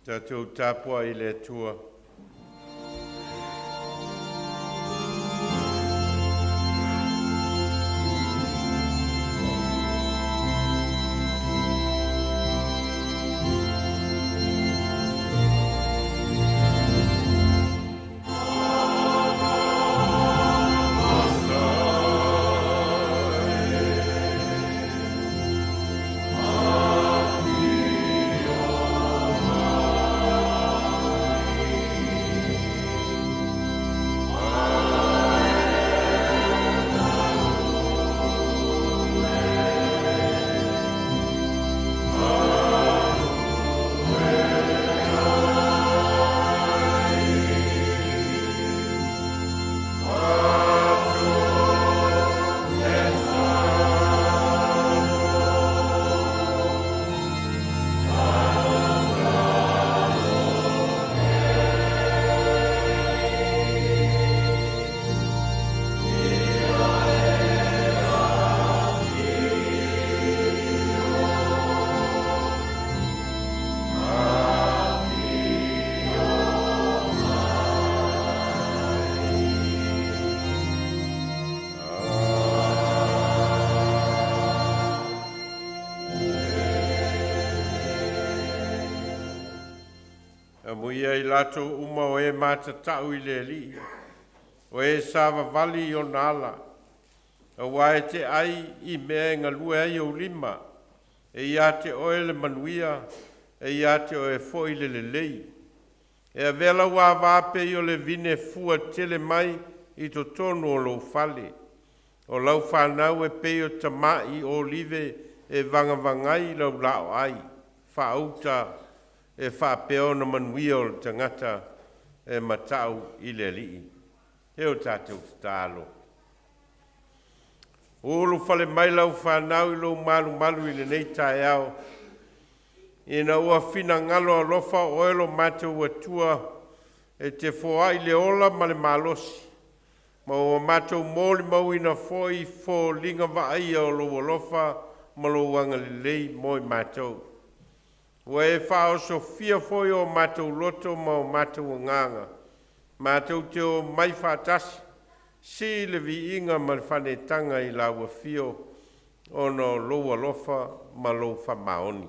Tatou tapuai i le Atua. Faamanuia i latou uma o e matatau i le Alii, o e savavali i ona ala, aua e te ai i mea e galue ai ou lima, e ia te oe le manuia, e ia te oe foi le lelei. E avea lau ava pei o le vinefua tele mai i totonu o lou fale. O lau fanau e pei o tamai olive e vagavagai lau laoai faauta e faapea ona manuia o le tagata e matau i le Alii. E o tatou tatalo. Ulufale mai lau fanau i lou malumalu i lenei taeao, ina ua finagalo alofa oe lo matou Atua e te foai le ola ma le malosi, ma ua matou molimauina foi foliga vaaia o lou alofa ma lou agalelei mo i matou. Ua e faaosofia foi o matou loto ma o matou agaga matou te omai faatasi, sii le viiga ma le faanetaga i lau Afio, ona o lou alofa ma lou faamaoni.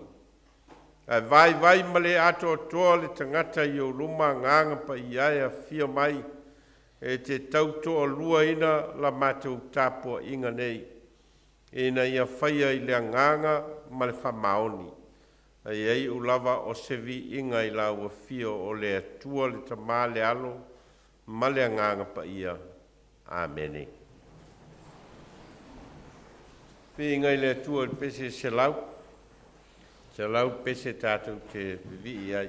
Ae vaivai ma le atoatoa le tagata i ou luma Agaga Paia e, afio mai e te tautoaluaina la matou tapuaiga nei, ina ia faia i le agaga ma le faamaoni, a ia iu lava o se viiga i lau Afio o le Atua, le Tama, le Alo ma le Agaga Paia. Amene. Viiga i le Atua i le pese e 100, 100 pese tatou te vivii ai.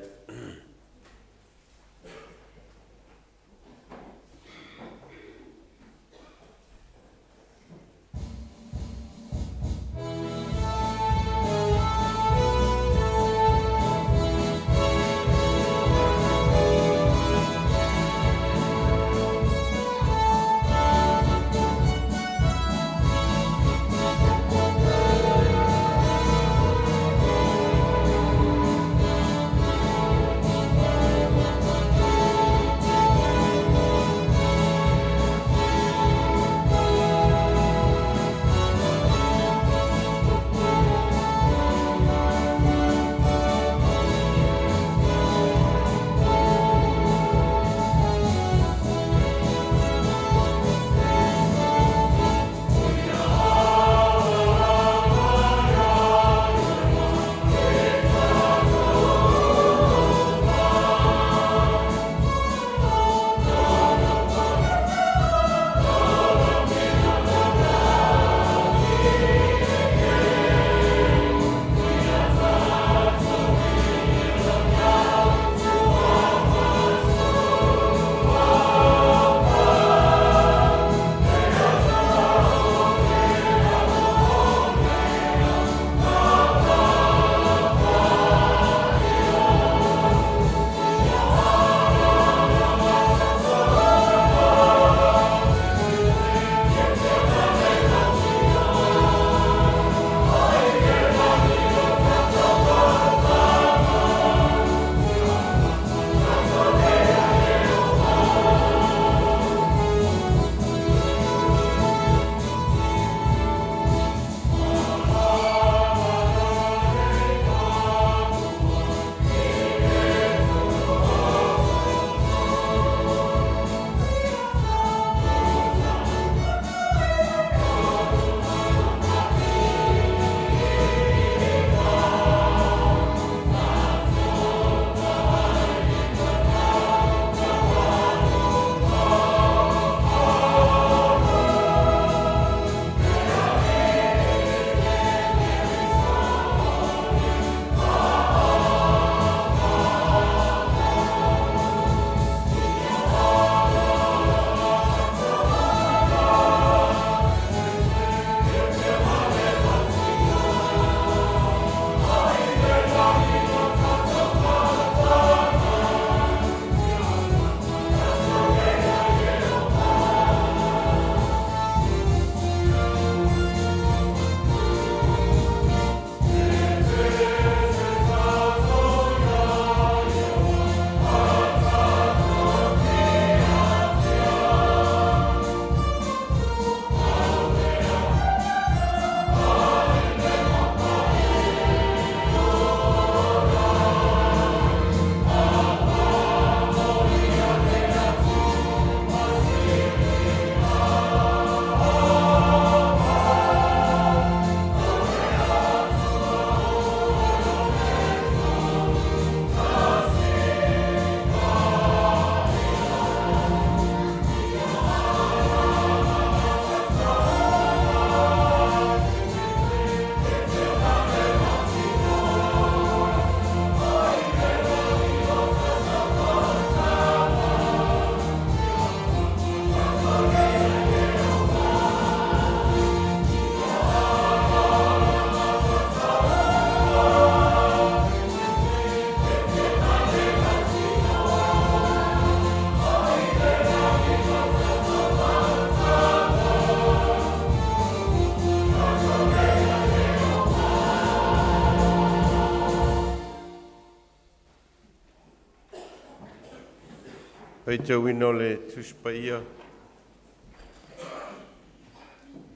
Faitauina o le Tusi Paia,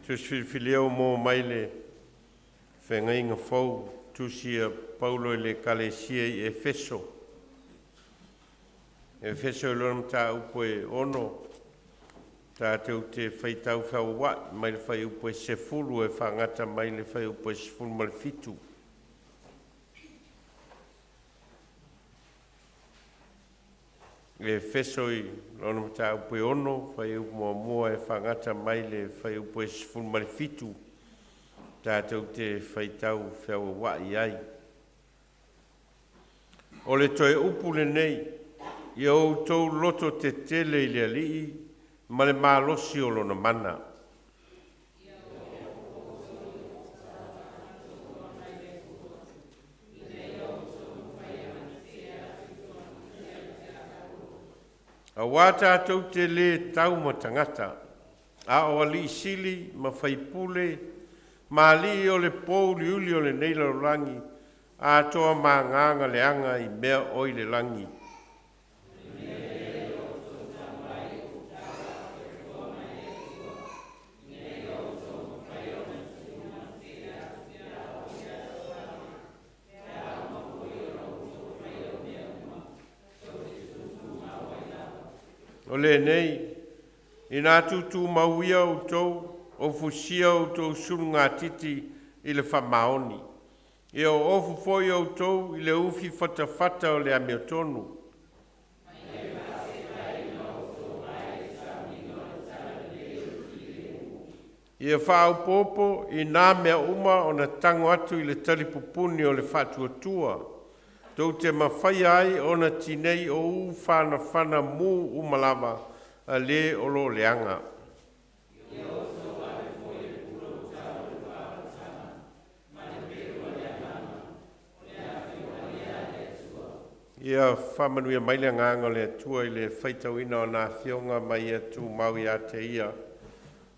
Tusi Filifilia ua maua mai le Feagaiga Fou, Tusi a Paulo i le Ekalesia i Efeso. Efeso i lona mataupu e 6, tatou te faitau feagaiai mai le fuaiupu e 10 e faagata mai le fuaiupu e 17. Efeso i lona mataupu e 6, fuaiupu muamua e faagata mai le fuaiupu e 17, tatou te faitau feagaiai ai. O le toe upu lenei, ia outou lototetele i le Alii ma le malosi o lona mana. Auā tatou te lē tau ma tagata, a o alii sili ma faipule ma alii o le pouliuli o lenei lalolagi atoa ma agaga leaga i mea oi le lagi. O lenei, ina tutumau ia outou, ofusia outou sulugatiti i le faamaoni, ia o ofu foi outou i le ufi fatafata o le amiotonu. Ia faaopoopo i na mea uma ona tago atu i le talipupuni o le faatuatua, tou te mafaia ai ona tinei o ufanafana mu uma lava a le o lo o leaga. Ia faamanuia mai le Agaga o le Atua i le faitauina o na Afioga ma ia tumau ia te Ia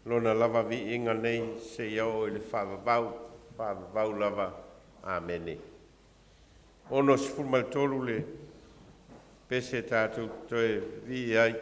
Lona lava viiga nei seia oo i le faavavau, faavavau lava. Amene. 63 le pese tatou te toe vivii ai.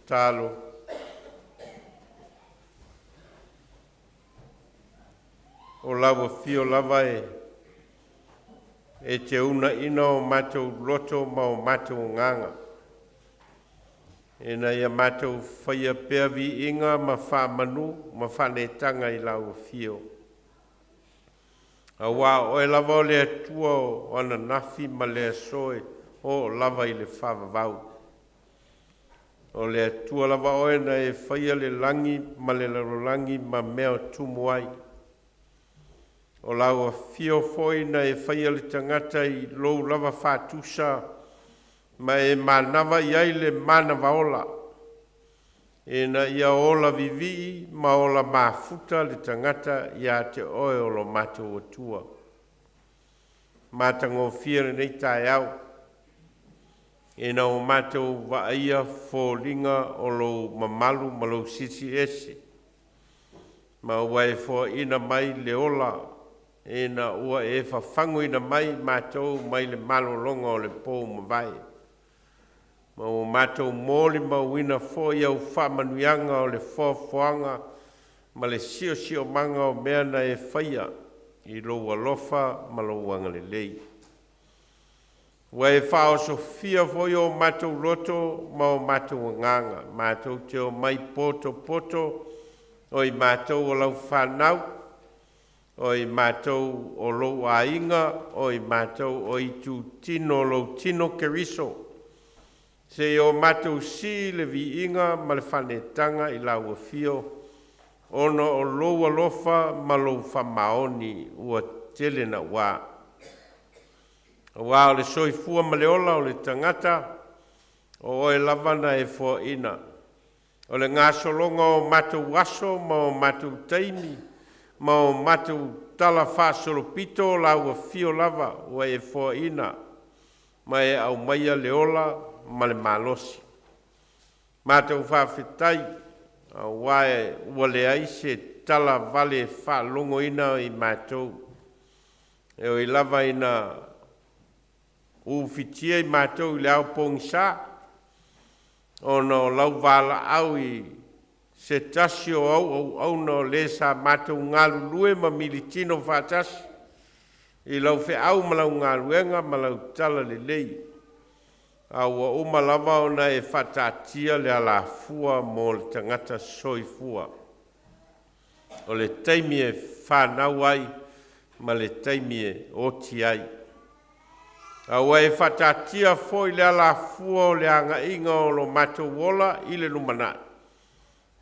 Tatalo. O lau afio lava e e te uunaina o matou loto ma o matou agaga, ina ia matou faia pea viiga ma faamanu ma faanetaga i lau afio. Auā o Oe lava o le Atua o ananafi ma le aso e oo lava i le faavavau. O le Atua lava Oe na e faia le lagi ma le lalolagi ma mea o tumu ai. O lau afio foi na e faia le tagata i lou lava faatusa ma e manava i ai le manava ola, ina ia ola vivii ma ola mafuta le tagata ia te Oe o lo matou Atua. Matagofie lenei taeao ina ua matou vaaia foliga o lou mamalu ma lou Silisili Ese, ma ua e foaina mai le ola ina ua e fafagoina mai matou mai le malologa o le po ua mavae, ma ua matou molimauina foi au faamanuiaga o le foafoaga ma le siosiomaga o mea na e faia i lou alofa ma lou agalelei. Ua e faaosofia foi o matou loto ma o matou agaga, matou te omai potopoto o i matou o lau fanau, o i matou o lou aiga, o i matou o itutino o lou tino Keriso, seia o matou sii le viiga ma le faanetaga i lau afio, ona o lou alofa ma lou faamaoni ua tele naua. Auā o le soifua ma le ola o le tagata, o Oe lava na e foaina. O le gasologa o matou aso ma o matou taimi ma o matou talafaasolopito, o lau afio lava ua e foaina ma e aumaia le ola ma le malosi. Matou faafetai auā ua leai se talavale e faalogoina i matou, e ui lava ina ufitia i matou i le ao pogisa, ona o lau valaau i se tasi o au auauna o le sa matou galulue ma militino faatasi i lau feau ma lau galuega ma lau talalelei, a ua uma lava ona e faataatia le alafua mo le tagata soifua. O le taimi e fanau ai ma le taimi e oti ai. A ua e faataatia foi le alafua o le agaiga o lo matou ola i le lumanai,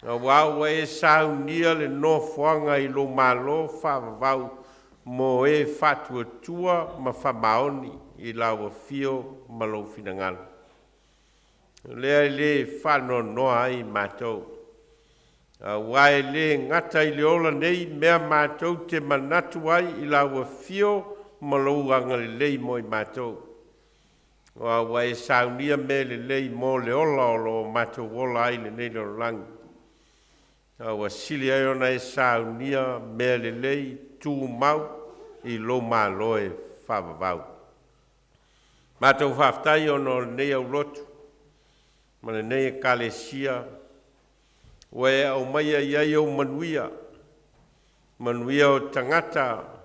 auā ua e saunia le nofoaga i lou malo faavavau mo e faatuatua ma faamaoni i lau afio ma lou finagalo. O lea e le faanoanoa ai matou, auā e le gata i le ola nei mea matou te manatu ai i lau afio ma lou agalelei mo i matou, aua ua e saunia mea lelei mo le ola o lo o matou ola ai i lenei lalolagi, a ua sili ai ona e saunia mea lelei tumau i lou malo e faavavau. Matou faafetai ona o lenei aulotu ma lenei Ekalesia ua e aumaia i ai ou manuia, manuia o tagata,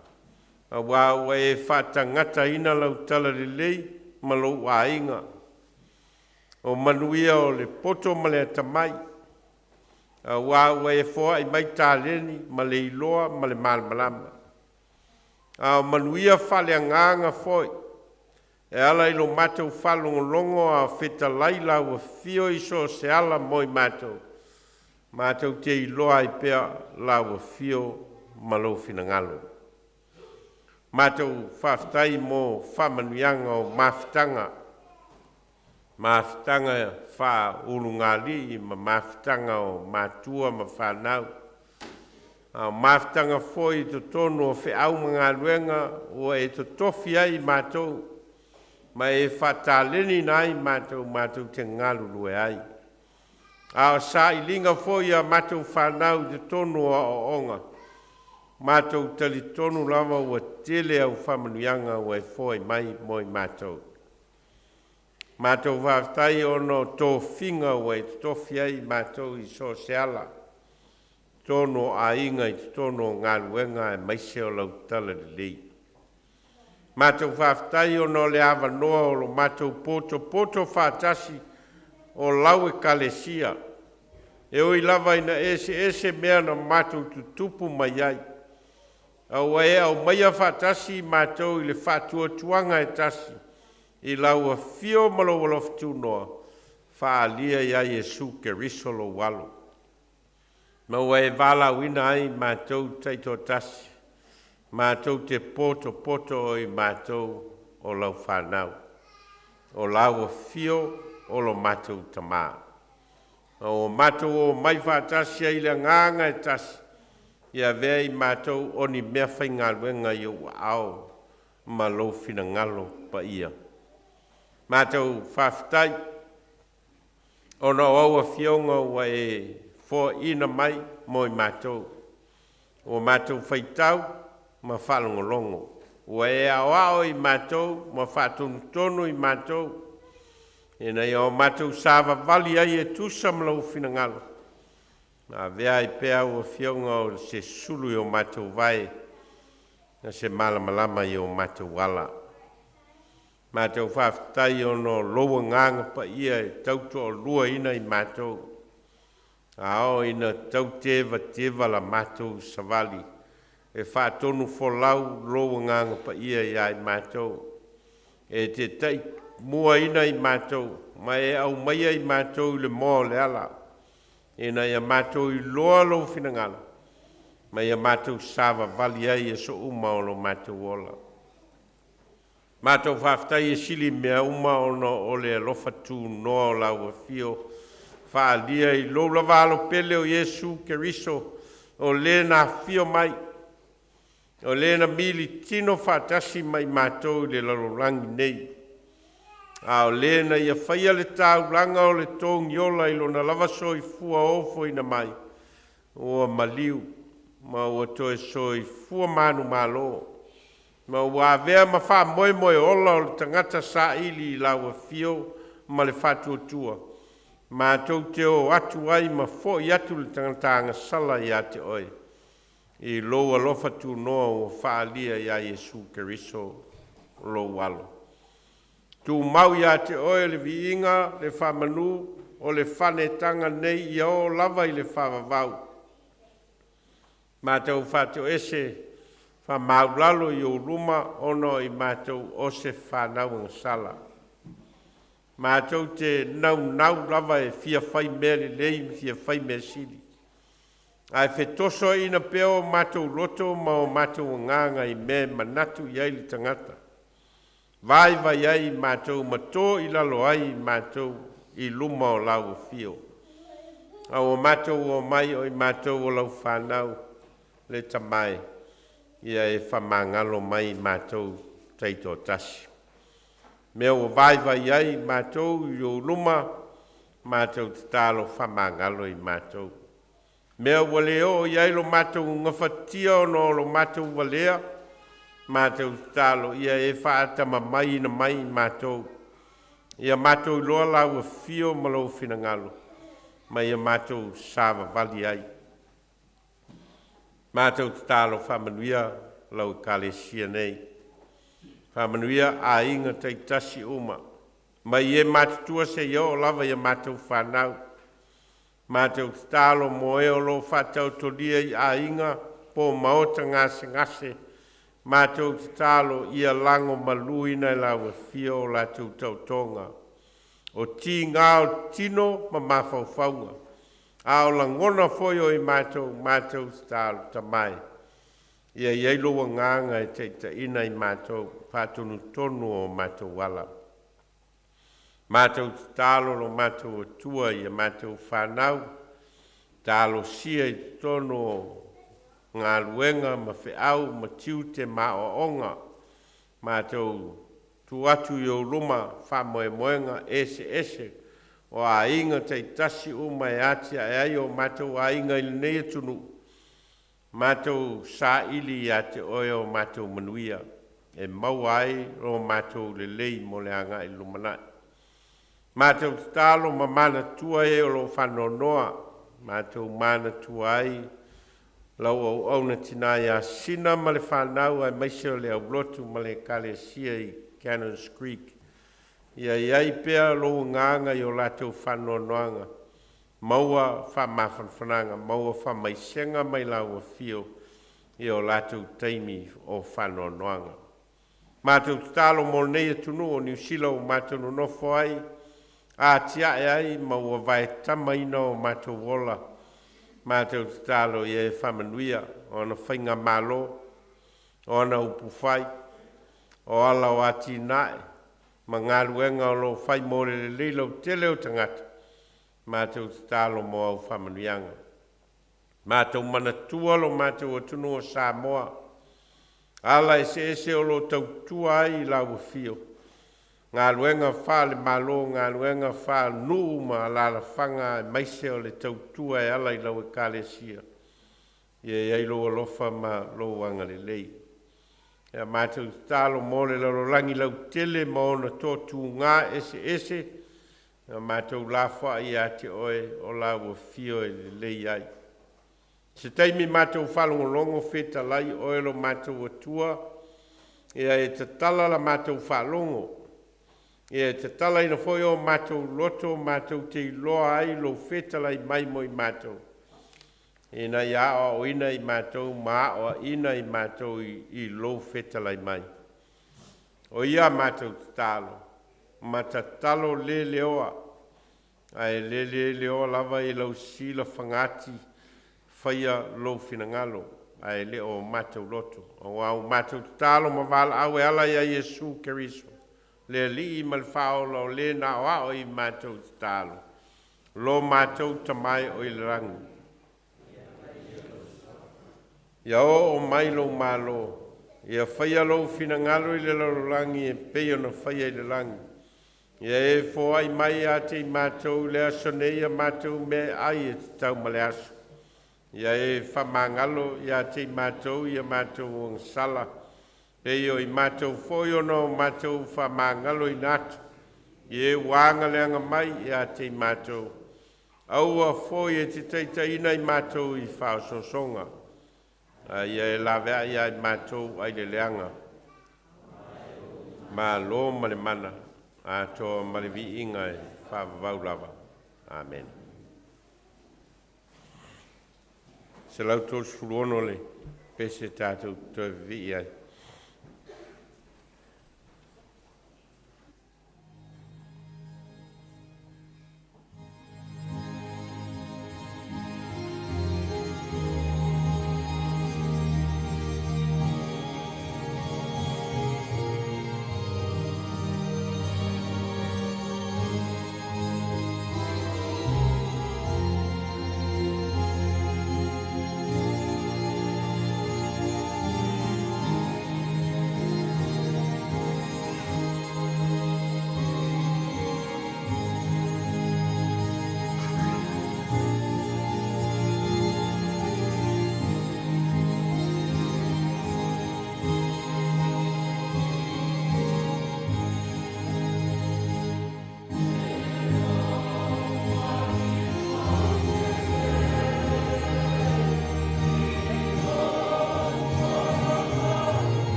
auā ua e faatagataina lau talalelei ma lou aiga. O manuia o le poto ma le atamai, auā ua e foai mai taleni ma le iloa ma le malamalama. A o manuia faaleagaga foi e ala i lo matou faalogologo a o fetalai lau afio i so o se ala mo i matou, matou te iloa ai pea lau afio ma lou finagalo. Matou faafetai mo faamanuiaga o mafutaga, mafutaga faaulugalii ma mafutaga o matua ma fanau, a o mafutaga foi i totonu o feau ma galuega ua e totofi ai i matou ma e faataleniina ai matou matou te galulue ai. A o sailiga foi a matou fanau i totonu o aoaoga, matou te talitonu lava ua tele au faamanuiaga ua e foai mai mo i matou. Matou faafetai ona o tofiga ua e totofi ai i matou i so o se ala, i totonu o aiga, i totonu o galuega aemaise o lau talalelei. Matou faafetai ona o le avanoa o lo matou potopoto faatasi o lau Ekalesia, e ui lava ina eseese mea na matou tutupu mai ai, a ua e aumaia faatasi i matou i le faatuatuaga e tasi i lau afio ma lou alofa tunoa, faaalia ia Iesu Keriso lou Alo, ma ua e valaauina ai i matou taitoatasi matou te potopoto o i matou o lau fanau, o lau afio o lo matou Tama. Ma ua matou omai faatasi ai i le agaga e tasi, ia avea i matou o ni meafaigaluega i ou aao ma lou finagalo paia. Matou faafetai ona o au afioga ua e foaina mai mo i matou, ua matou faitau ma faalogologo, ua e aoao i matou ma faatonutonu i matou, ina ia o matou savavali ai e tusa ma lou finagalo, ma avea ai pea au afioga o se sulu i o matou vae ma se malamalama i o matou ala. Matou faafetai ona o lou agaga paia e tautoaluaina i matou, a oo ina tautevateva la matou savali, e faatonufolau lou agaga paia ia i matou, e te taimuaina i matou ma e aumaia i matou i le moa o le ala, ina ia matou iloa lou finagalo ma ia matou savavali ai i aso uma o lo matou ola. Matou faafetai e sili mea uma ona o le alofa tunoa o lau afio faaalia i lou lava Alo pele o Iesu Keriso, o Le na afio mai, o Le na militino faatasi ma i matou i le lalolagi nei, a o Le na Ia faia le taulaga o le togiola i lona lava soifua ofoina mai, ua maliu ma ua toe soifua manumalo, ma ua avea ma faamoemoe ola o le tagata saili i lau afio ma le Faatuatua, matou te o atu ai ma foi atu le tagata agasala ia te Oe, i lou alofa tunoa ua faaalia ia Iesu Keriso lou Alo. Tumau ia te Oe le viiga, le faamanu, o le faaneetaga nei ia oo lava i le faavavau. Matou faatoese faamaualalo i ou luma ona o i matou o se fanau agasala. Matou te naunau lava e fia fai mea lelei ma fia fai mea sili, ae fetosoaina pea o matou loto ma o matou agaga i mea e manatu i ai le tagata. Vaivai ai i matou ma to i lalo ai i matou i luma o lau afio. A ua matou omai o i matou o lau fanau le Tama e, ia e faamagalo mai i matou taitoatasi. Mea ua vaivai ai i matou i ou luma, matou tatalo faamagalo i matou. Mea ua le oo i ai lo matou gafatia ona o lo matou valea, matou tatalo ia e faatamamaiina mai i matou, ia matou iloa lau afio ma lou finagalo, ma ia matou savavali ai. Matou tatalo faamanuia lau Ekalesia nei, faamanuia aiga taitasi uma, mai e matutua seia oo lava ia matou fanau. Matou tatalo mo e o lo o faataotolia i aiga po o maota gasegase, matou tatalo ia lagomaluina e lau afio o latou taotoga. O tiga o le tino ma mafaufauga, a o lagona foi o i matou, matou tatalo Tama e, ia i ai lou agaga e taitaiina i matou, faatonutonu o matou ala. Matou tatalo lo matou Atua ia matou fanau, talosia i totonu o galuega ma feau ma tiute ma aoaoga. Matou tuu atu i ou luma faamoemoega eseese o aiga taitasi uma e atiae ai o matou aiga i lenei atunuu. Matou saili ia te Oe o matou manuia e maua ai lo matou lelei mo le agai i le lumanai. Matou tatalo ma manatua e o loo faanoanoa, matou manatua ai lau auauna tina ia Sina ma le fanau aemaise o le aulotu ma le Ekalesia i Cannons Creek. Ia iai pea lou agaga i o latou faanoanoaga, maua faamafanafanaga, maua faamaisega mai lau afio i o latou taimi o faanoanoaga. Matou tatalo mo lenei atunuu o Niusila ua matou nonofo ai, atiae ai ma ua vaetamaina o matou ola, matou tatalo ia e faamanuia ona faigamalo, o ana upufai, o ala o atinae ma galuega o loo fai mo le lelei lautele o tagata. Matou tatalo mo au faamanuiaga. Matou manatua lo matou atunuu o Samoa, ala eseese o lo tautua ai lau afio, galuega faale-Malo, galuega faanuu ma alalafaga aemaise o le tautua e ala i lau Ekalesia. Ia i ai lou alofa ma lou agalelei. Ia matou tatalo mo le lalolagi lautele ma ona toatuga eseese, ia matou lafoai ia te oe o lau afio e lelei ai. Se taimi matou faalogologo fetalai oe lo matou Atua, ia e tatala la matou faalogo, ia e tatalaina foi o matou loto matou te iloa ai lou fetalai mai mo i matou, ina ia aoaoina i matou ma aoaina i matou i lou fetalai mai. O ia matou tatalo ma tatalo le leoa, ae le leoa lava i lau silafagati, faia lou finagalo ae le o matou loto. Auā ua matou tatalo ma valaau e ala ia Iesu Keriso, le Alii ma le Faaola, o Le na aoao i matou tatalo. Lo matou Tama e oi le lagi, ia oo mai lou malo, ia faia lou finagalo i le lalolagi e pei ona faia i le lagi. Ia e foai mai ia te i matou i le aso nei a matou meaai e tatau ma le aso. Ia e faamagalo ia te i matou ia matou ogasala, pei o i matou foi ona o matou faamagaloina atu i e ua agaleaga mai ia te i matou. Aua foi e te taitaiina i matou i faaosoosoga, a ia e laveai ia i matou ai le leaga. Malo ma le mana atoa ma le viiga e faavavau lava. Amene. 136 le pese tatou te toe vivii ai.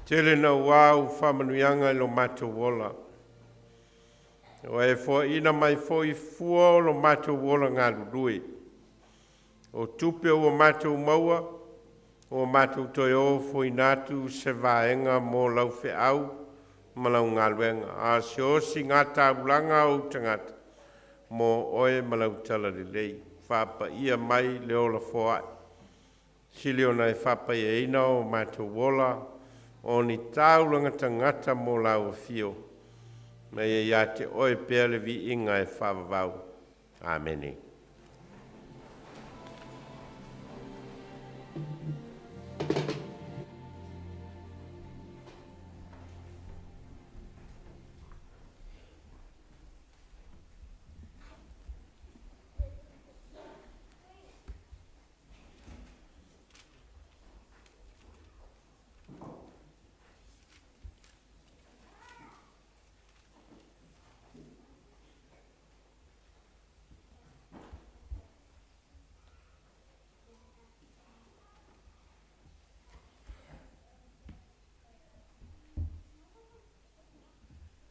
Tele naua au faamanuiaga i lo matou ola, ua e foaina mai foi fua o lo matou ola galulue. O tupe ua matou maua, ua matou toe ofoina atu se vaega mo lau feau ma lau galuega, a o se osigataulangaa a ou tagata mo oe ma lau talalelei. Faapaia mai le ola foai, sili ona e faapaiaina o matou ola, o ni taulaga tagata mo lau afio, ma ia ia te oe pea le viiga e faavavau. Amene.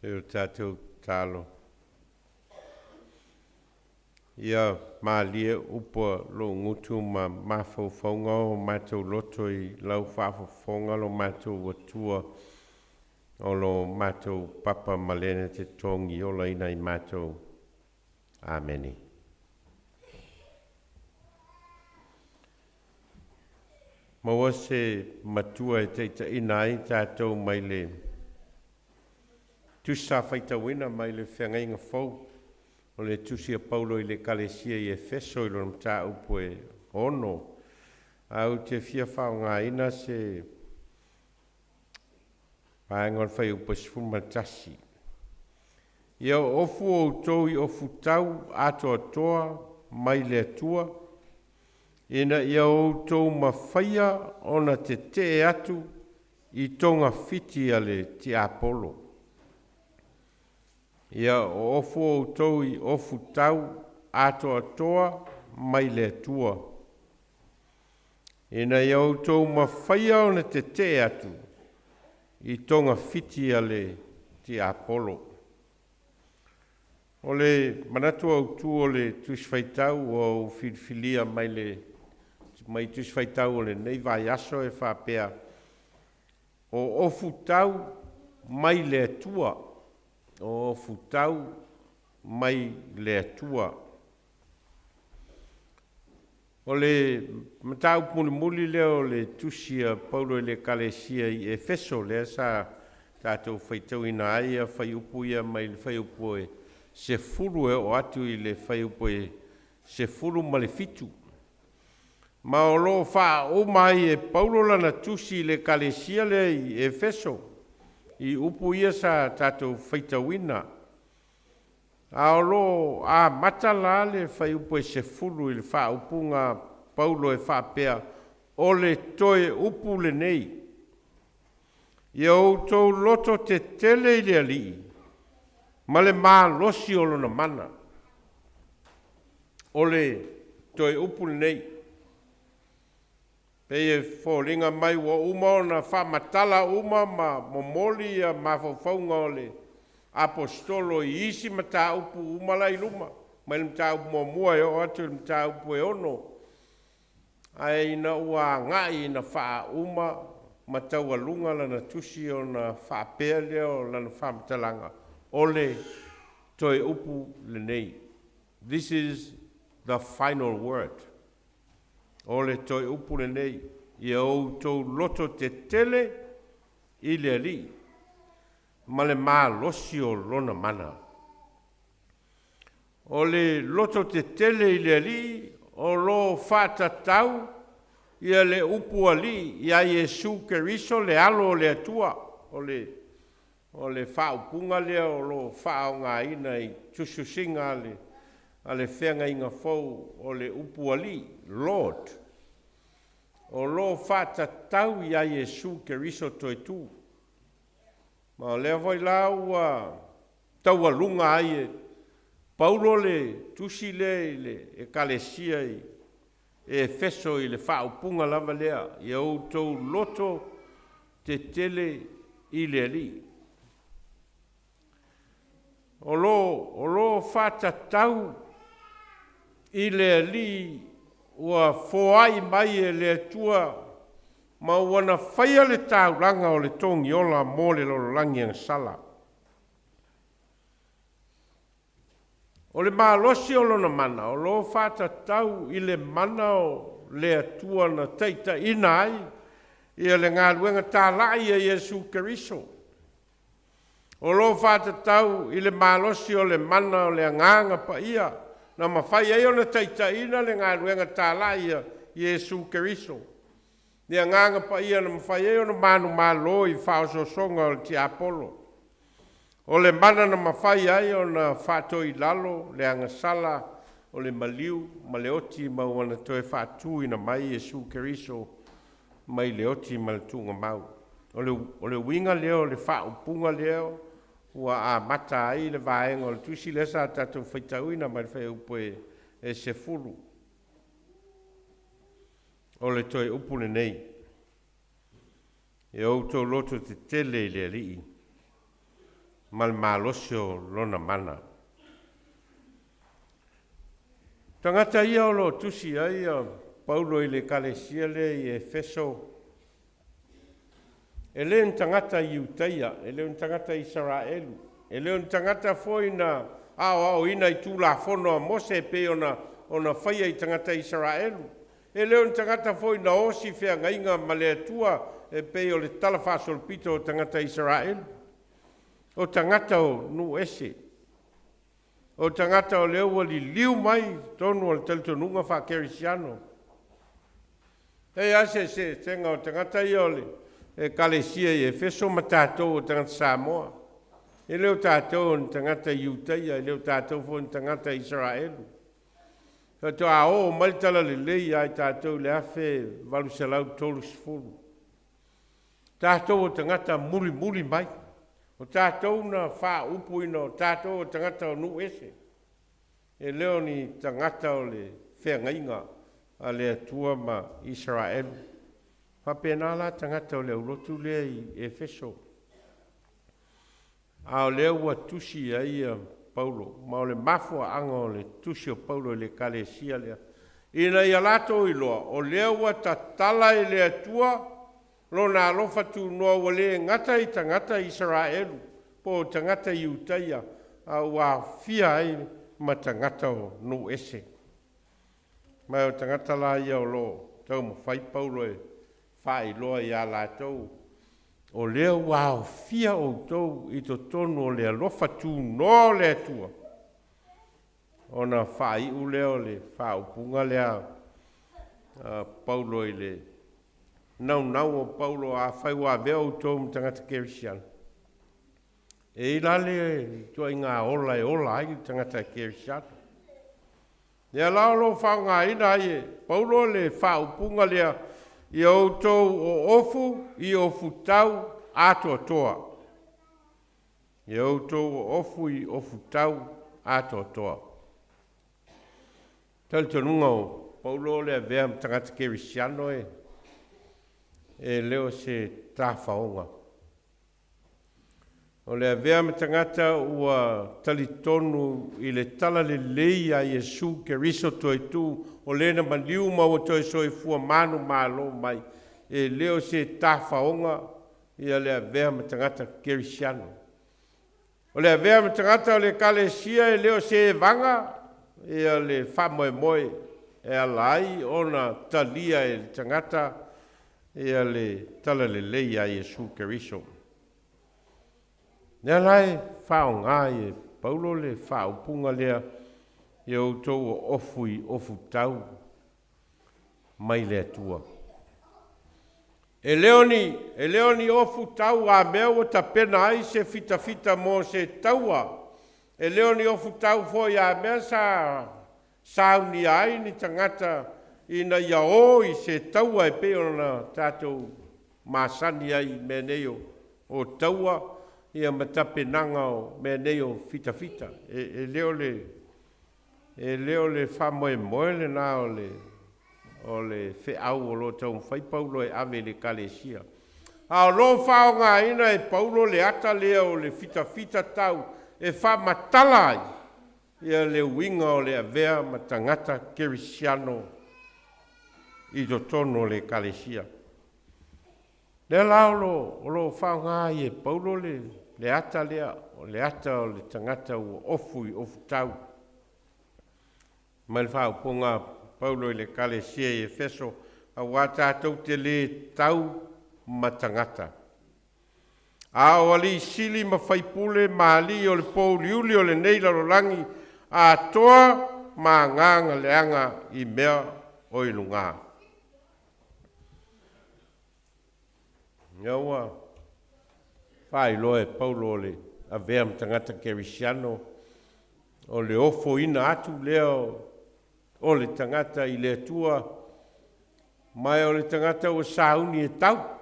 E o tatou tatalo. Ia malie upu a lou gutu ma mafaufauga o matou loto i lau faafofoga lo matou Atua o lo matou papa ma le na te togiolaina i matou. Amene. Maua se matua e taitaiina ai tatou mai le tusi sa faitauina mai le Feagaiga Fou o le tusi a Paulo i le Ekalesia i Efeso i lona mataupu e 6. Ae ou te fia faaaogaina se vaega o le fuaiupu e 11. Ia ofu outou i ofutau atoatoa mai le Atua, ina ia outou mafaia ona tetee atu i togafiti a le tiapolo. Ia ofu outou i ofutau atoatoa mai le Atua, ina ia outou mafaia ona tetee atu i togafiti a le tiapolo. O le manatu autu o le Tusi Faitau ua ou filifilia mai le mai Tusi Faitau o lenei vaiaso e faapea, o ofutau mai le Atua, o ofutau mai le Atua. O le mataupu mulimuli lea o le tusi a Paulo i le Ekalesia i Efeso, lea sa tatou faitauina ai fuaiupu ia mai le fuaiupu e 10 e oo atu i le fuaiupu e 17. Ma o lo o faauma ai e Paulo lana tusi i le Ekalesia lea i Efeso i upu ia sa tatou faitauina. A o lo o amata la le fuaiupu e 10 i le faaupuga a Paulo e faapea, o le toe upu lenei, ia outou loto tetele i le Alii ma le malosi o lona mana. O le toe upu lenei. Pei e foliga mai ua uma ona faamatala uma ma momoli ia mafaufauga o le aposetolo i isi mataupu uma la i luma, mai le mataupu muamua e oo atu i le mataupu e 6, ae ina ua agai ina faauma ma taualuga lana tusi ona faapea lea o lana faamatalaga, o le toe upu lenei. This is the final word. O le toe upu lenei, ia outou loto tetele i le Alii ma le malosi o lona mana. O le loto tetele i le Alii o lo o faatatau ia le upu Alii ia Iesu Keriso le alo o le Atua. O le faaupuga lea o lo o faaaogaina i tusitusiga a le Feagaiga Fou o le upu Alii, Lord. O lo o faatatau ia Iesu Keriso toetu. Ma o lea foi la ua taualuga ai e Paulo le tusi lea i le Ekalesia i Efeso i le faaupuga lava lea, ia outou loto tetele i le Alii. O lo o lo o faatatau i le Alii ua foai mai e le Atua ma ua na faia le taulaga o le togiola mo le lalolagi agasala. O le malosi o lona mana o lo o faatatau i le mana o le Atua na taitaiina ai ia le galuega talai a Iesu Keriso. O lo o faatatau i le malosi o le mana o le Agaga Paia na mafai ai ona taitaiina le galuega talai a Iesu Keriso. Le Agaga Paia na mafai ai ona manumalo i faaosoosoga o le tiapolo. O le mana na mafai ai ona faatoilalo le agasala o le maliu ma le oti ma ua na toe faatuina mai Iesu Keriso mai le oti ma le tuugamau. O le, o le uiga lea o le faaupuga lea ua amata ai le vaega o le tusi lea sa tatou faitauina mai le fuaiupu e, e 10. O le toe upu lenei, e outou loto tetele i le Alii ma le malosi o lona mana. Tagata ia o lo o tusi ai a Paulo i le ekalesia lea i Efeso, e le o ni tagata Iutaia, e le o ni tagata Isaraelu, e le o ni tagata foi na aoaoina i Tulafono a Mose e pei ona ona faia i tagata Isaraelu, e le o ni tagata foi na osi feagaiga ma le Atua e pei o le talafaasolopito o tagata Isaraelu. O tagata o nuu ese, o tagata o lea ua liliu mai i totonu o le talitonuga faakerisiano. E i ai se eseesega o tagata ia o le ekalesia i Efeso ma tatou o tagata Samoa. E le o tatou o ni tagata Iutaia, e le o tatou foi o ni tagata Isaraelu. Faatoa oo mai le talalelei ia i tatou i le 1830. Tatou o tagata mulimuli mai. O tatou na faaupuina o tatou o tagata o nuu ese. E le o ni tagata o le feagaiga a le Atua ma Isaraelu. Faapena la tagata o le aulotu lea i Efeso. A o lea ua tusi ai ia Paulo, ma o le mafuaaga o le tusi o Paulo i le ekalesia lea, ina ia latou iloa o lea ua tatala e le Atua lona alofa tunoa ua le gata i tagata Isaraelu po o tagata Iutaia, a ua aofia ai ma tagata o nuu ese. Ma o tagata la ia o lo o taumafai Paulo e faailoa iā latou, o lea ua aofia outou i totonu o le alofa tunoa o le Atua, ona faaiu lea o le faaupuga lea a Paulo i le naunau o Paulo, afai ua avea outou ma tagata kerisiano, e i la le ituaiga ola e ola ai le tagata kerisiano. Lea la o lo o faaaogaina ai e Paulo le faaupuga lea, ia outou oofu i ofutau atoatoa. Ia outou oofu i ofutau atoatoa. Talitonuga o Paulo o le avea ma tagata kerisiano e e le o se tafaoga. O le avea ma tagata ua talitonu i le talalelei a Iesu Keriso toetu o le na maliu ma ua toe soifua manumalo mai, e le o se tafaoga ia le avea ma tagata kerisiano. O le avea ma tagata o le ekalesia e le o se evaga ia le faamoemoe e ala ai ona talia e le tagata ia le talalelei a Iesu Keriso. Lea la e faaaoga ai e Paulo le faaupuga lea, ia outou oofu i ofutau mai le Atua. E le o ni, e le o ni ofutau a mea ua tapena ai se fitafita mo se taua. E le o ni ofutau foi a mea sa saunia ai ni tagata ina ia o i se taua e pei ona tatou masani ai i mea nei o, o taua ia ma tapenaga o mea nei o fitafita. E, e le o le, e le o le faamoemoe lena o le, o le feau o lo o taumafai Paulo e ave i le ekalesia. A o lo o faaaogaina e Paulo le ata lea o le fitafita tau e faamatala ai ia le uiga o le avea ma tagata kerisiano i totonu o le ekalesia. Lea la o lo o faaaoga ai e Paulo le ata lea, o le ata o le tagata ua ofu i ofutau. Mai le faaupuga a Paulo i le ekalesia i Efeso, auā tatou te lē tau ma tagata, a o alii sili ma faipule ma alii o le pouliuli o lenei lalolagi atoa ma agaga leaga i mea o i lugā. Ina ua faailoa e Paulo o le avea ma tagata kerisiano, o le ofoina atu lea o le tagata i le Atua, ma o le tagata ua sauni e tau,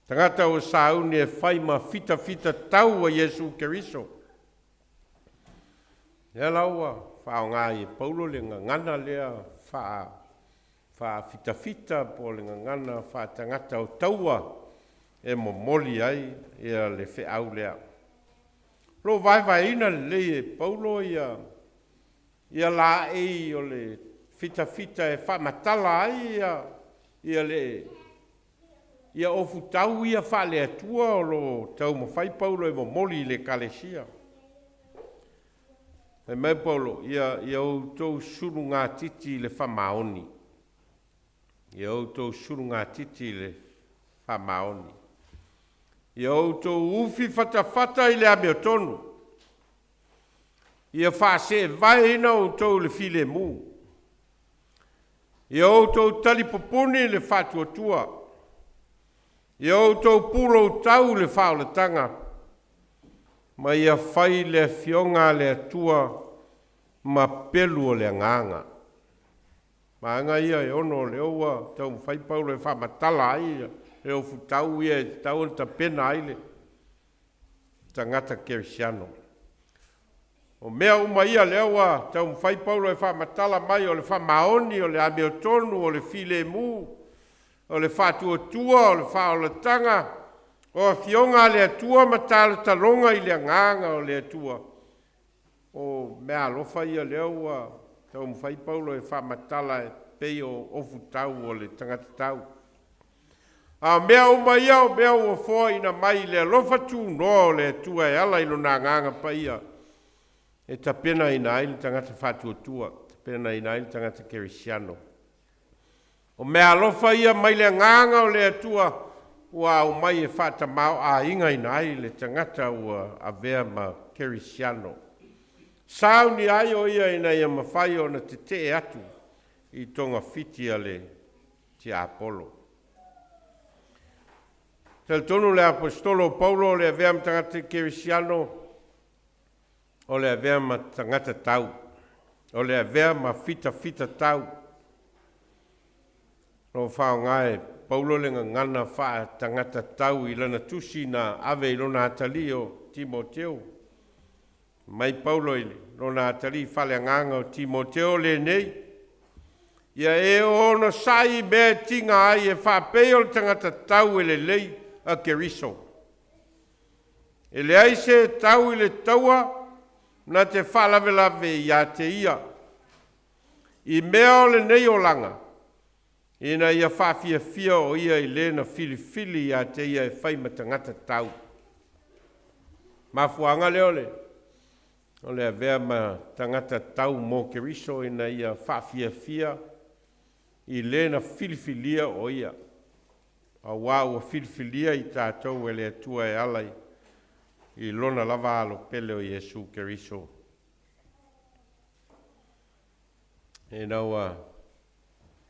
tagata ua sauni e fai ma fitafita tau a Iesu Keriso. Lea la ua faaaoga ai e Paulo le gagana lea faafitafita po o le gagana faatagata o taua e momoli ai ia le feau lea. O lo o vaevaeina lelei e Paulo ia laei o le fitafita e faamatala ai ia le ia ofutau ia faale-Atua o lo o taumafai Paulo e momoli i le ekalesia. Fai mai Paulo, ia outou sulugatiti i le faamaoni. Ia outou sulugatiti i le faamaoni. Ia outou ufi fatafata i le amiotonu. Ia faaseevaeina outou i le filemu. Ia outou talipupuni i le faatuatua. Ia outou puloutau i le faaolataga, ma ia fai le Afioga a le Atua ma pelu o le agaga. Vaega ia e ono o lea ua taumafai Paulo e faamatala ai le ofutau ia e tatau ona tapena ai le tagata kerisiano. O mea uma ia lea ua taumafai Paulo e faamatala mai, o le faamaoni, o le amiotonu, o le filemu, o le faatuatua, o le faaolataga, o afioga a le Atua ma talotaloga i le agaga o le Atua, o meaalofa ia lea ua taumafai Paulo e faamatala e pei o ofutau o le tagata tau. A o mea uma ia o mea ua foaina mai i le alofa tunoa o le Atua e ala i lona agaga paia e tapenaina ai le tagata faatuatua, tapenaina ai le tagata kerisiano. O meaalofa ia mai le agaga o le Atua ua aumai e faatamaoaigaina ai le tagata ua avea ma kerisiano. Sauni ai o ia ina ia mafai ona tetee atu i togafiti a le tiapolo. Talitonu le aposetolo o Paulo o le avea ma tagata kerisiano, o le avea ma tagata tau, o le avea ma fitafita tau. O lo o faaaoga e Paulo le gagana faatagata tau i lana tusi na ave i lona atalii o Timoteo. Mai Paulo i lona atalii faaleagaga o Timoteo lenei, ia e onosai i mea e tiga ai e faapei o le tagata tau e lelei a Keriso. E leai se tau i le taua na te faalavelave ia te ia i mea o lenei olaga, ina ia faafiafia o ia i le na filifili ia te ia e fai ma tagata tau. Mafuaaga lea o le avea ma tagata tau mo Keriso ina ia faafiafia i le na filifilia o ia, auā ua filifilia i tatou e le Atua e ala i lona lava alo pele o Iesu Keriso. Ina ua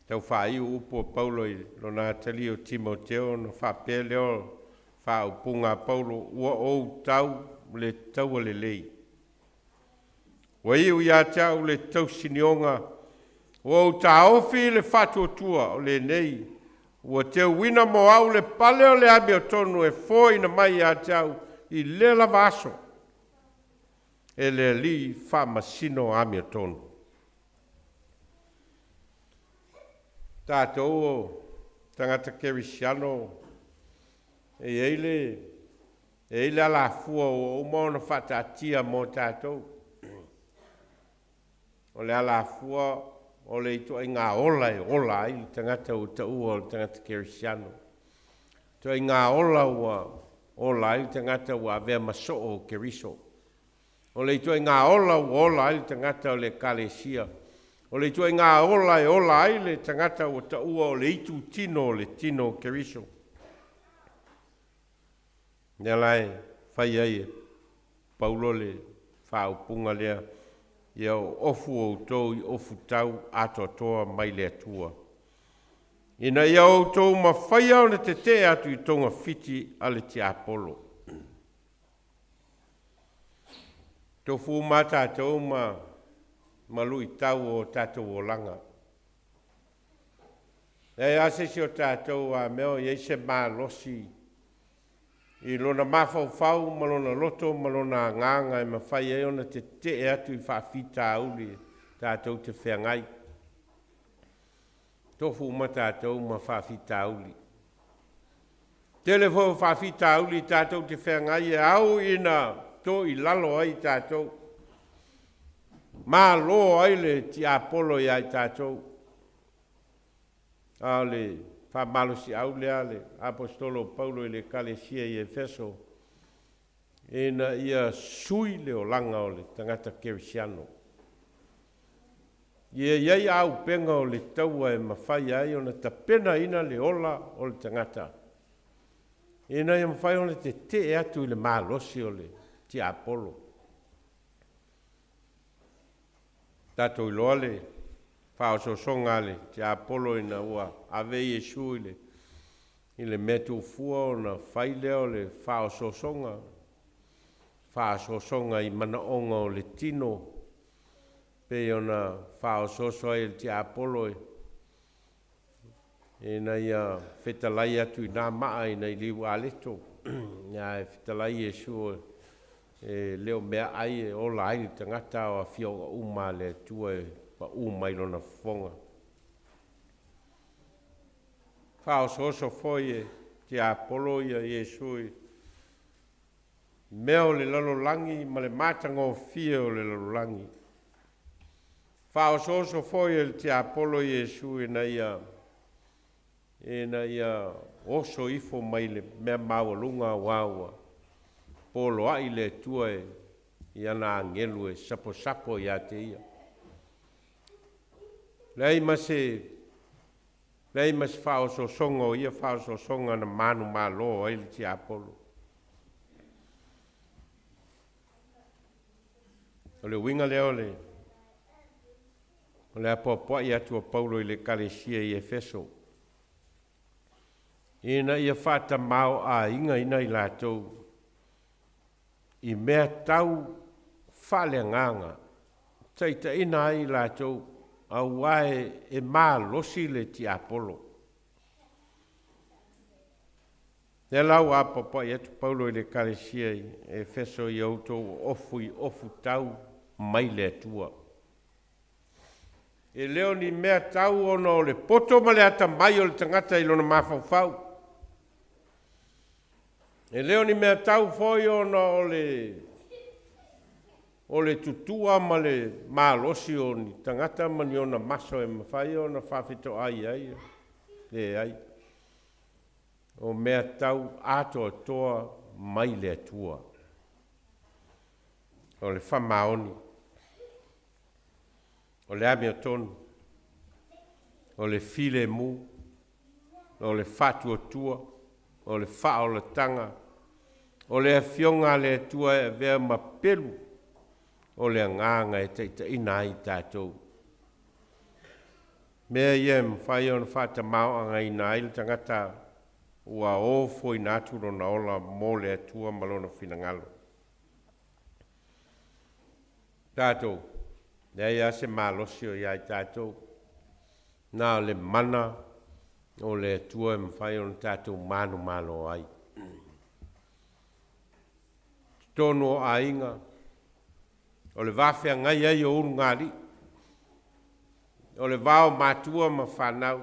tau faaiu upu o Paulo i lona atalii o Timoteo, ona faapea lea o faaupuga a Paulo, ua ou tau le taua lelei. Ua iu ia te au le tausinioga, ua ou taofi le faatuatua o lenei, ua teuina mo au le pale o le amiotonu e foaina mai ia te au i lea lava aso e le Alii faamasino amiotonu. Tatou o tagata kerisiano. E i ai le, e i ai le alafua ua uma ona faataatia mo tatou. O le alafua o le ituaiga ola e ola ai le tagata ua taua o le tagata kerisiano. Ituaiga ola ua ola ai le tagata ua avea ma soo o Keriso. O le ituaiga ola ua ola ai le tagata o le Ekalesia. O le ituaiga ola e ola ai le tagata ua taua o le itutino o le tino o Keriso. Lea la e fai ai e Paulo le faaupuga lea, Ia ofu outou i ofutau atoatoa mai le Atua, ina ia outou mafaia ona tetee atu i togafiti a le tiapolo. Tofu uma lava tatou ma ma luitau o tatou olaga. Leai lava se isi o tatou a mea o i ai se malosi i lona mafaufau ma lona loto ma lona agaga e mafai ai ona tetee atu i faafitauli tatou te feagai. Tofu uma tatou ma faafitauli. Tele foi o faafitauli tatou te feagai e au ina to i lalo ai tatou, malo ai le tiapolo ia i tatou. A o le faamalosiau lea a le Aposetolo o Paulo i le Ekalesia i Efeso, ina ia sui le olaga o le tagata kerisiano. Ia i ai auupega o le taua e mafai ai ona tapenaina le ola o le tagata, ina ia mafai ona tetee atu i le malosi o le tiapolo. Tatou iloa le faaosoosoga a le tiapolo ina ua ave Iesu i le i le mea tuufua ona fai lea o le faaosoosoga, faaosoosoga i manaoga o le tino, pei ona faaosooso ai e le tiapolo e ina ia fetalai atu i na maa ina i liu aleto, ae fetalai Iesu e le o meaai e ola ai le tagata o afioga uma a le Atua e pau mai lona fofoga. Faaosooso foi e tiapolo ia Iesu i mea o le lalolagi ma le matagofie o le lalolagi. Faaosooso foi e le tiapolo Iesu ina ia ina ia oso ifo mai le mea maualuga aua ua poloai le Atua i ana agelu e saposapo ia te ia. Leai ma se leai ma se faaosoosoga o ia faaosoosoga na manumalo ai le tiapolo. O le uiga lea o le o le apoapoai atu a Paulo i le Ekalesia i Efeso, ina ia faatamaoaigaina i latou i mea tau faaleagaga, taitaiina ai i latou aua e malosi le tiapolo. Lea la ua apoapoai atu Paulo i le Ekalesia i Efeso, ia outou ofu i ofu tau mai le Atua. E le o ni mea tau ona o le poto ma le atamai o le tagata i lona mafaufau. E le o ni mea tau foi ona o le o le tutua ma le malosi o ni tagata ma ni ona maso e mafai ona faafetoai ai. Leai. O mea tau atoatoa mai le Atua. O le faamaoni, o le amiotonu, o le filemu, o le faatuatua, o le faaolataga, o le Afioga a le Atua e avea ma pelu o le agaga e taitaiina ai tatou. Mea ia e mafai ona faatamaoagaina ai le tagata ua ofoina atu lona ola mo le Atua ma lona finagalo. Tatou, leai lava se malosi o ia i tatou, na o le mana o le Atua e mafai ona tatou manumalo ai. Totonu o aiga, o le va feagai ai o ulugalii, o le va o matua ma fanau.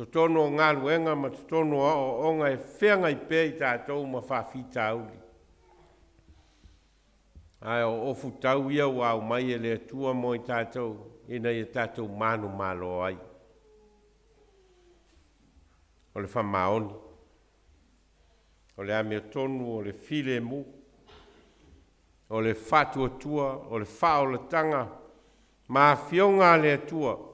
Totonu o galuega ma totonu o aoaoga e feagai pea i tatou ma faafitauli. Ae o ofutau ia ua aumai e le Atua mo i tatou ina ia tatou manumalo ai. O le faamaoni, o le amiotonu, o le filemu, o le faatuatua, o le faaolataga ma afioga a le Atua,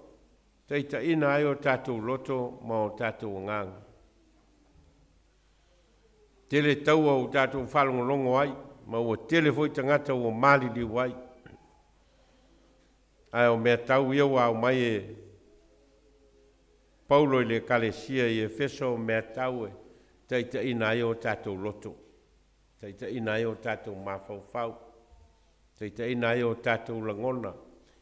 taitaiina ai o tatou loto ma o tatou agaga. Tele taua ua tatou faalogologo ai, ma ua tele foi tagata ua maliliu ai. Ae o mea tau ia ua aumai e Paulo i le Ekalesia i Efeso, o mea tau e taitaiina ai o tatou loto, taitaiina ai o tatou mafaufau, taitaiina ai o tatou lagona,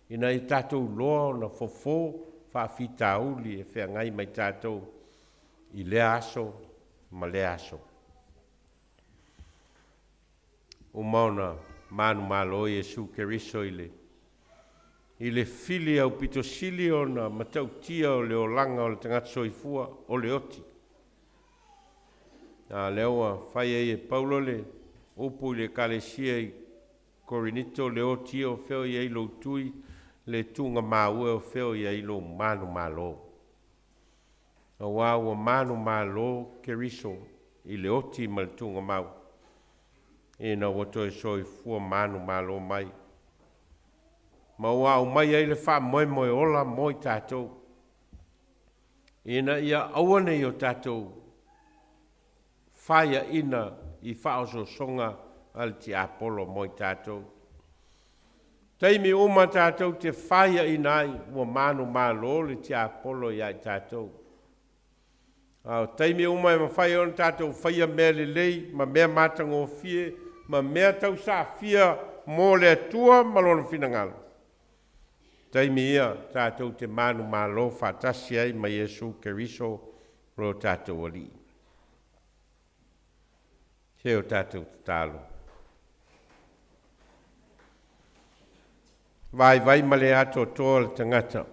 ina ia tatou iloa ona fofo faafitauli e feagai ma i tatou i lea aso ma lea aso. Uma ona manumalo Iesu Keriso i le fili aupito sili ona matautia o le olaga o le tagata soifua, o le oti. A lea ua fai ai e Paulo le upu i le Ekalesia i Korinito, le oti o fea o i ai lou tui, le tugamaue o fea o i ai lou manumalo. Auā ua manumalo Keriso i le oti ma le tugamau, ina ua toe soifua manumalo mai, ma ua aumai ai le faamoemoe ola mo i tatou, ina ia aua nei o tatou faiaina i faaosoosoga a le tiapolo mo i tatou. Taimi uma tatou te faiaina ai, ua manumalo le tiapolo iā i tatou. A o taimi uma e mafai ona tatou faia mea lelei ma mea matagofie ma mea tausaafia mo le Atua ma Lona finagalo, taimi ia tatou te manumalo faatasi ai ma Iesu Keriso lo tatou Alii. Se o tatou tatalo. Vaivai ma le atoatoa o le tagata,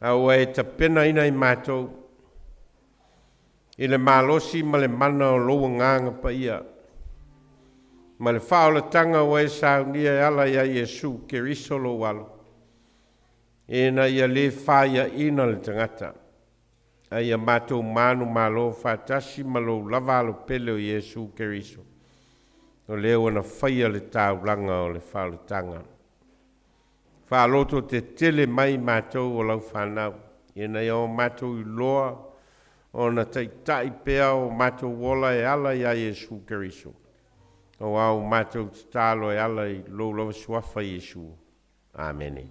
a ua e tapenaina i matou i le malosi ma le mana o lou Agaga Paia, ma le faaolataga ua e saunia e ala iā Iesu Keriso lou Alo, ina ia lē faiaina le tagata, a ia matou manumalo faatasi ma lou lava Alo pele o Iesu Keriso, o lea ua na faia le taulaga o le faaolataga. Faaloto tetele mai matou o lau fanau, ina ia o matou iloa ona taitai pea o matou ola e ala iā Iesu Keriso. Auā ua matou tatalo e ala i lou lava suafa Iesu. Amene.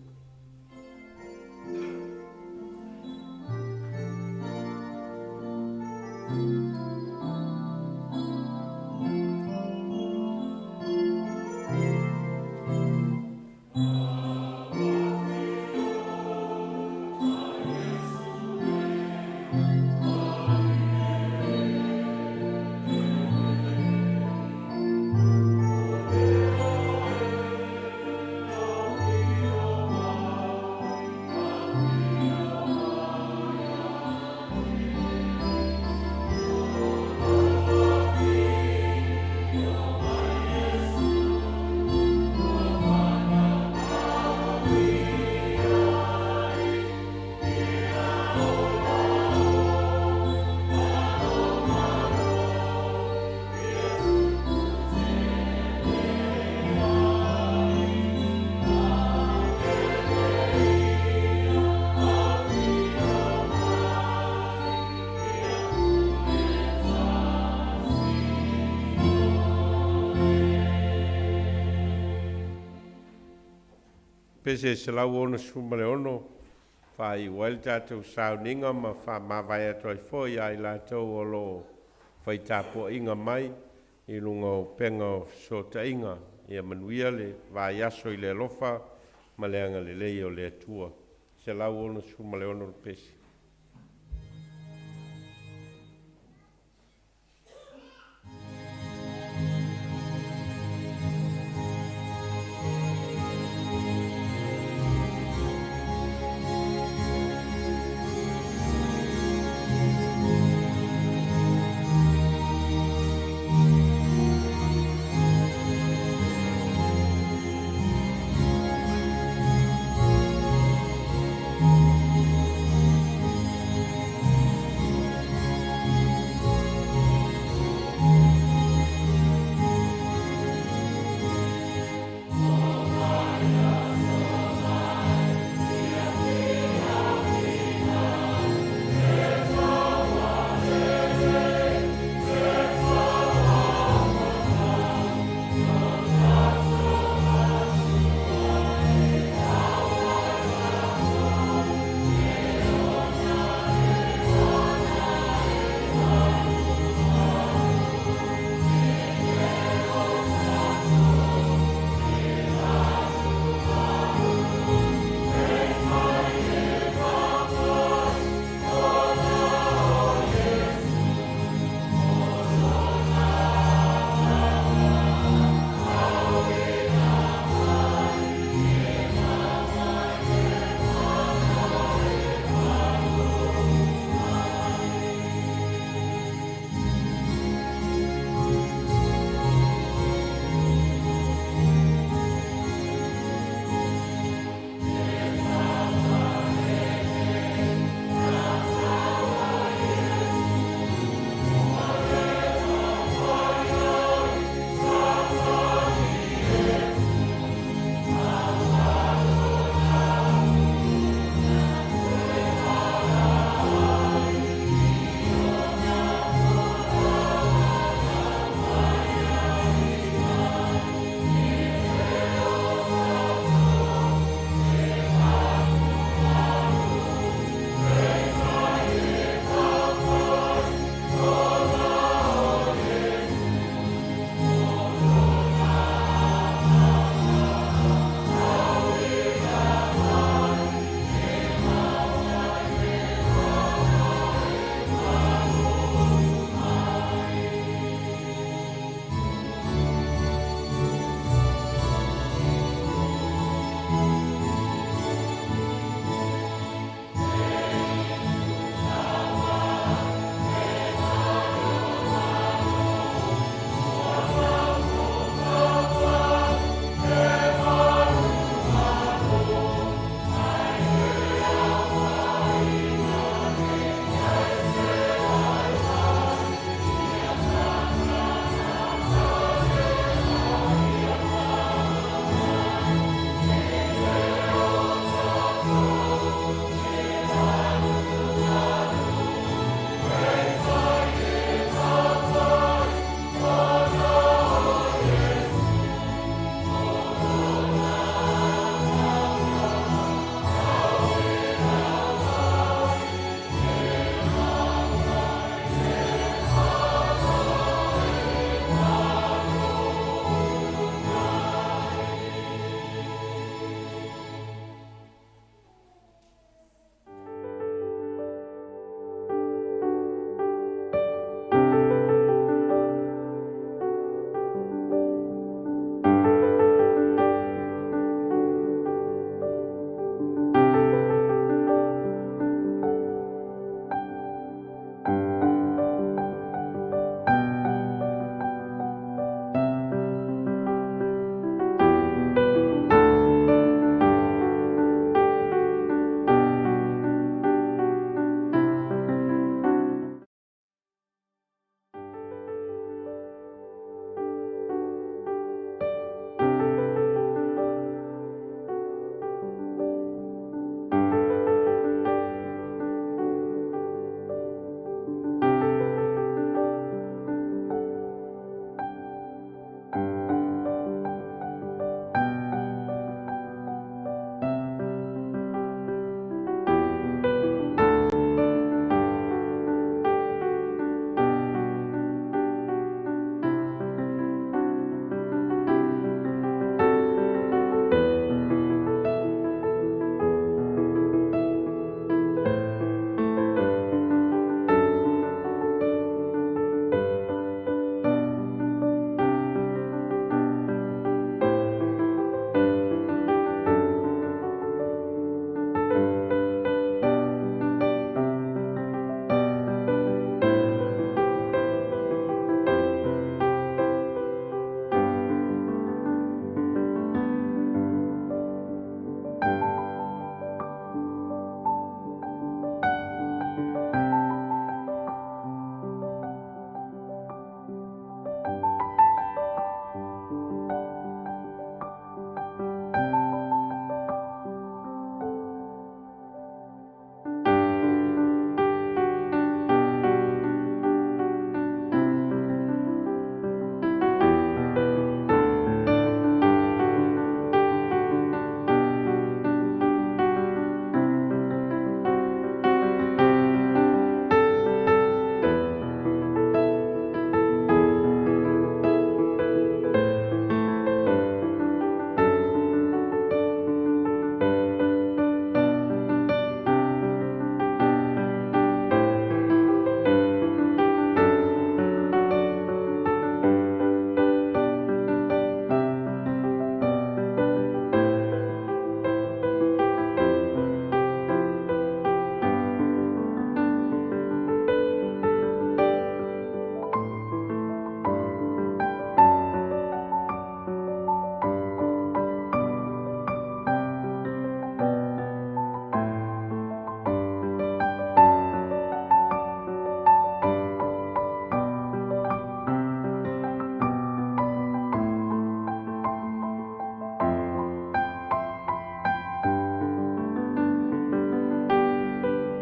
Pese 166 faaiu ai le tatou sauniga ma faamavae atu ai foi ia i latou o lo o faitapuaiga mai i luga o upega o fesootaiga. Ia manuia le vaiaso i le alofa ma le agalelei o le Atua. 166 le pese.